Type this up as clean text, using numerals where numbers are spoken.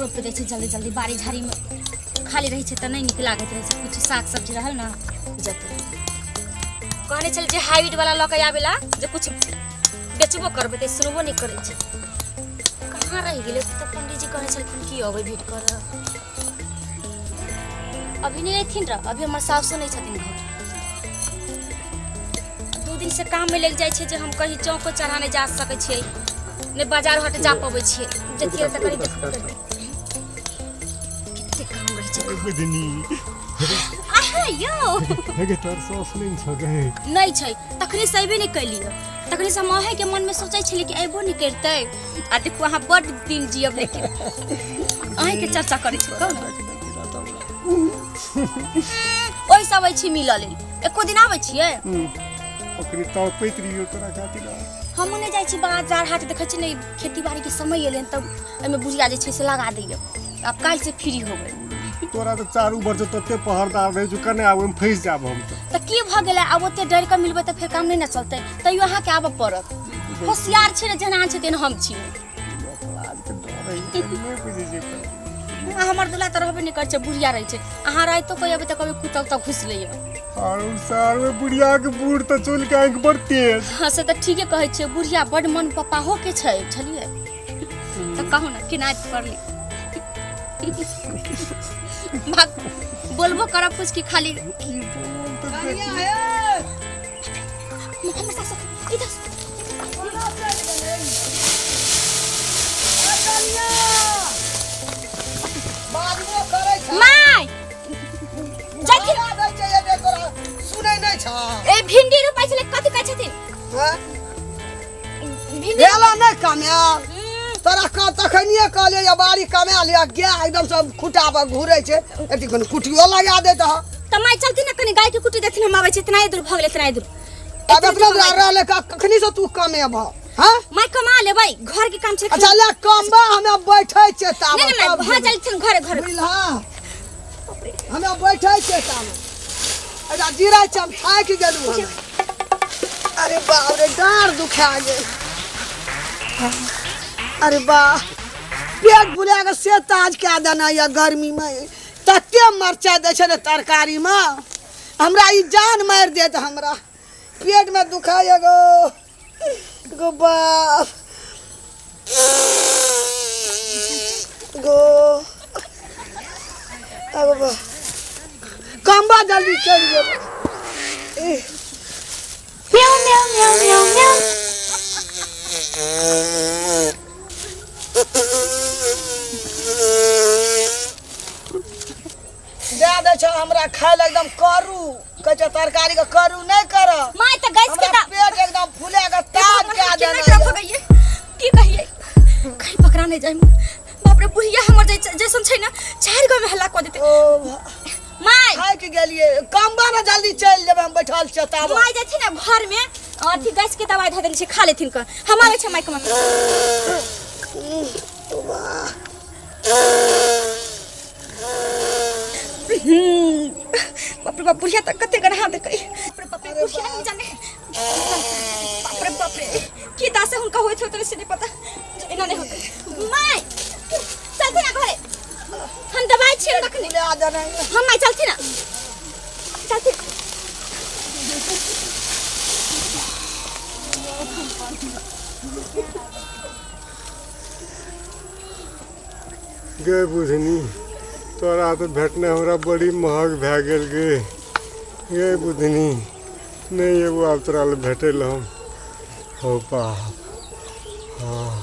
रोपि दै छै जल्दी जल्दी। बाड़ी झाड़ीमे खाली रहै छै तऽ नहि नीक लागैत रहै छै। किछु साग सब्जी रहल ने जते कहने छल जे हाइब्रिड वाला लऽ के आबेला जे कुछ बेचबो करबै तऽ सुनबो नहि करै छै। कहाँ रहि गेलै तऽ पंडीजी कहने छलखिन कि अबै भेट करऽ। अभी नहि अयथिन रह, अभी हमर सासो नहि छथिन घर। 2 दिन से काम में लग जाइ छै जे हम कहीं चौको चढ़ा नहि जा सकै छियै, नहि बाजार हट जा पबै छियै। जतियै तऽ कहीं देखबो करबै। कते काम रहै छै। बुझनी। आहा यौ। हे गे, तोहर सास नहि छौ गे? नहि छै। तखने से अयबे नहि कैलियै, तखने से हम अहेँके मनमे सोचै छलियै कि अयबो नहि करतै। आ देखू, अहाँ बड्ड दिन जियब, लेकिन अहीँके चर्चा करै छी। कहू ने, ओहिसँ अबै छी मिलऽ लेल? एको दिन आबै छियै? ओकरे तड़पैत रहियो तोरा खातिर। हमहूँ नहि जाइ छी बाजार हाट। देखै छी ने, खेती बाड़ीके समय एलै हन तब एहिमे बुढ़िया जे छै से लगा दैए। आब काल्हिसँ फ्री हो गेल। तोरा तऽ चारू भर से तते पहरदार रहै छौ, कने आब ओहिमे फँसि जाब हम तऽ। तऽ की भऽ गेलै? आब ओते डरि कऽ मिलबै तऽ फेर काम नहि ने चलतै। तैयो अहाँके आबऽ पड़त। होशियार छै ने, जेना अहाँ छै तेना हम छी। आजके डर है, नहि बुझै छियै। आ हमर दुला तऽ रहबे नहि करै छै, बुढ़िया रहै छै। अहाँ रातिो कऽ अयबै तऽ कहबै कुत्ता उत्ता घुसि लैए। और उ सार में बुढ़िया के बूढ़ तऽ चुल के आँखि बड़ तेज। हँ, से तऽ ठीके कहै छियै, बुढ़िया बड्ड मन पपाहो के छै, बुझलियै? तऽ कहू ने, केना पड़ली भाग? बोलबो करब कुछ कि खाली की बोल तऽ देख। हमर सासु इधर। बाजबो करै छै। माय जाथिन। दै छै एबे तोरा सुनै नहि छ? ए, भिंडी रोपाइ छलै, कथी कहै छथिन? हँ? भिंडी। भेला नहि कमायल तोरा? कह तखनिए कहलियै या बाड़ी कमा लिअ। गाय एकदम सब खुटा पर घुरै छै, एती कनि कुटियो लगा दैत हँ। तऽ माय चलती ने, कनि गाय के कुटी देथिन, हम आबै छी। इतना दूर भऽ गेलै, इतना दूर। आब एतना दूर रहले, कखनी से तू कमेबह? हँ माय, कमा लेबै, घर के काम छै। अच्छा ले कमबा, हमे बैठै छियै ताबे। नहि नहि, माय भऽ चलथिन घरे घरे। बुझलह, हमे बैठै छियै ताबे। अच्छा जीरा छै, हम थाकि गेलहुँ हमे। अरे बाप रे, डाँड़ दुखा गेल। अरे वाह, पेट फुला कऽ से ताज कए देना यऽ। गर्मीमे तते मरचाइ दै छै ने तरकारीमे, हमरा ई जान मारि देत। हमरा पेटमे दुखाइए गो गो बाप गो। अगो बा, कम्बा जल्दी चलि गेल। एह। म्याऊ म्याऊ म्याऊ म्याऊ म्याऊ। दए दै छौ हमरा खाय लए एकदम करू, कहै छै तरकारी के करू नहि कर। माय, तऽ गैस के हमरा पेट एकदम फुला के ताज कए केना देना खराब यऽ। भऽ गेलियै, की कहियै, कहीं पकड़ा नहि जाय। बाप रे, बुढ़िया हमर जैसन छै ने, चारि गाँव में हल्ला कऽ देतै। ओ my. थाकि गेलियै, कम्बा ने जल्दी चलि जेबै, हम बैठल छियै ताबत। माय जाइ ने घर में, अथी गैस के दवाई धऽ देने छै, खा लेथिन। कऽ हम आबै छै माय कमा। बाप रे बाप, बुढ़िया तऽ कते गढ़ा देलकै। बाप रे बाप रे, बुढ़िया नहीं जाने, बाप रे बाप रे, की दासे हुनका होइत होइत से नहीं पता। एना नहीं होतै। माय चलथिन ना घरे, हम दवाई छियै रखने। फुला देना यऽ। हम माय चलथिन ना, चलथिन। गे बुधनी, तोरा तऽ भेटनाइ हमरा बड़ी महग भए गेल गे। गे बुधनी, नहि एगो आब तोरा लए भेटै लए हम। हो बाप, हाँ।